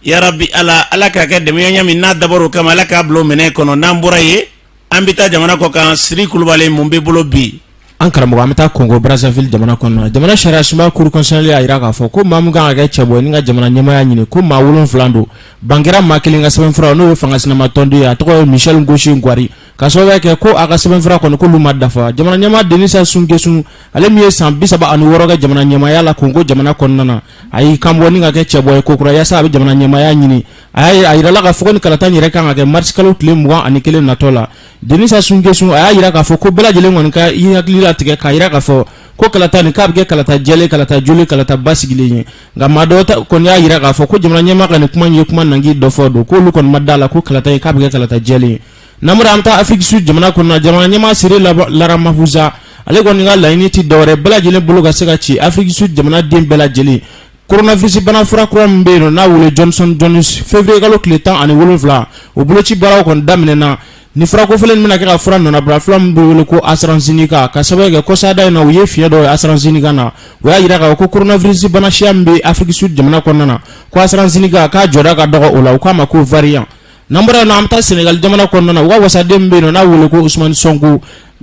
yarabi Ala, Ala k'a kɛ dɛmɛɲɔgɔnya min n'a dabɔra o kama, Ala k'a bila o minɛn kɔnɔ. N'an bɔra yen, an bɛ taa jamana kɔ kan. Siri Kulubali, mun bɛ bolo bi? An karamɔgɔ, an bɛ taa Kongo Brazzaville jamana kɔnɔna. Jamana sariya sunba cour constitutionnelle y'a jira k'a fɔ ko maa min kan ka kɛ cɛbɔ ye ni ka jamana ɲɛmaaya ɲini, ko maa 7 don. Ban kɛra maa kelen ka sɛbɛnfura, n'o ye fanga sinama tɔnden ye, a tɔgɔ ye Michel Ngoshi Ngwari, ka sababuya kɛ ko a ka sɛbɛnfura kɔni k'olu ma dafa. Jamana ɲɛmaa Denis Sassou Nguesso, ale min ye san 36 kɛ jamana ɲɛmaaya la Kongo jamana kɔnɔna na, a y'i kanbɔ ni ka kɛ cɛbɔ ye kokura yaasa a bɛ jamana ɲɛmaaya ɲini. A y'a a yirala k'a fɔ ko ni kalata in yɛrɛ kan ka kɛ marisi kalo tile 21 natɔ la. Denis Sassou Nguesso, a y'a jira k'a fɔ ko bɛɛ lajɛlen kɔni ka i hakili latigɛ k'a jira k'a fɔ ko kalata nin k'a bɛ kɛ kalata jɛlen, kalata jolen, kalata basigilen ye. Nka maa dɔw kɔni y'a jira k'a fɔ ko jamana ɲɛmaa ka nin kuma in ye kuma nangi dɔ fɔ don, k'olu kɔni ma da la ko kalata in k'a bɛ kɛ kalata jɛlen ye. N'an bɔra, an bɛ taa Afrique du Sud jamana kɔnɔna. Jamana ɲɛmaa Cyril Ramaphosa, ale kɔni ka laɲini tɛ dɔwɛrɛ, bɛɛ lajɛlen bolo ka se ka ci Afrique du Sud jamana den bɛɛ lajɛlen. Coronavirus bana fura kura min bɛ yen n'a wele Johnson Johnson, février kalo tile 17, o boloci baaraw kɔni daminɛna. Ni fura kofɔlen bɛna kɛ ka fura nɔnabila fura min bɛ wele ko AstraZeneca, ka sababu kɛ kɔsada in na, u ye fiɲɛ dɔ ye AstraZeneca na, u y'a jira k'a fɔ ko coronavirus bana siya min bɛ Afrique du Sud jamana kɔnɔna na, ko AstraZeneca k'a jɔda ka dɔgɔ o la, u k'a ma ko variant. N'an bɔra yen nɔ, an bɛ taa Sénégal jamana kɔnɔna na. U ka wasaden min bɛ yen nɔ n'a wele ko Ousmane Sonko,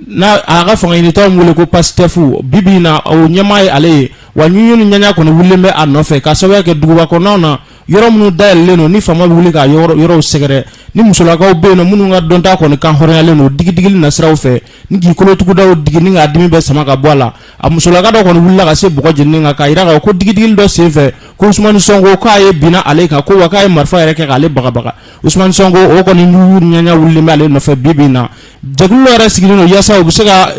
n'a a ka fanga ɲinitɔn min wele ko Pastef, bi bi in na o ɲɛmaa ye ale ye. Wa ɲuɲu ni ɲaɲa kɔni wulilen bɛ a nɔfɛ, ka sababuya kɛ duguba kɔnɔnaw na, yɔrɔ minnu dayɛlɛlen don ni faama bɛ wuli ka yɔrɔw sɛgɛrɛ, ni musolakaw bɛ yen nɔ minnu ka dɔnta kɔni kan hɔrɔnyalen don digidigili nasiraw fɛ ni k'i kolotugudaw digi ni k'a dimi bɛɛ sama ka bɔ a la. A musolaka dɔ kɔni wulila ka se bɔgɔ jeninen kan k'a jira k'a fɔ ko digidigili dɔ senfɛ ko Ousmane Sonko k'a ye binna ale kan, ko wa k'a ye marifa yɛrɛ kɛ k'ale bagabaga. Ousmane Sonko, o kɔni ɲuɲu ni ɲaɲa wulilen bɛ ale nɔfɛ bi bi in na. Jɛkulu dɔ yɛrɛ sigilen don yaasa u bɛ se ka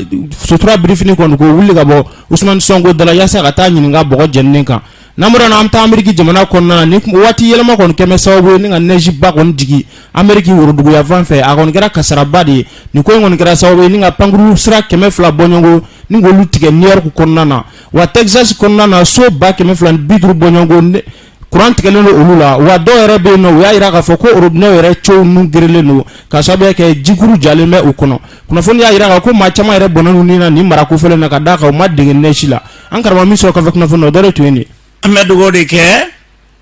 sutura birifini kɔni k'o wuli ka bɔ Ousmane Sonko da la yaasa ka taa ɲininka bɔgɔ jeninen kan. N'an bɔra yen, an bɛ taa Ameriki jamana kɔnɔna na. Ni waati yɛlɛma kɔni kɛmɛ sababu ye ni ka neige ba kɔni jigin Ameriki woroduguyanfan fɛ, a kɔni kɛra kasaraba de ye. Nin ko in kɔni kɛra sababu ye ni ka pankuru sira 200 bɔɲɔgɔnko ni k'olu tigɛ New York kɔnɔna na. Wa Texas kɔnɔna na, so 250 bɔɲɔgɔnko kuran tigɛlen don olu la. Wa dɔw yɛrɛ bɛ yen nɔ, u y'a jira k'a fɔ ko robinet yɛrɛ cow nun gerelen don ka sababu kɛ jikuru jalen bɛ u kɔnɔ. Kunnafoni y'a jira k'a ko maa caman yɛrɛ bɔnɛna u ni na nin mara kofɔlen na, ka d'a kan u ma dege neige la. An karamɔgɔ, min sɔrɔ kɔfɛ kunnafoni na, o dɔ de tun ye nin ye. An bɛ dugawu de kɛ,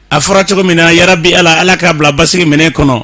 a fɔra cogo min na, yarabi Ala, Ala k'a bila basigi minɛn kɔnɔ.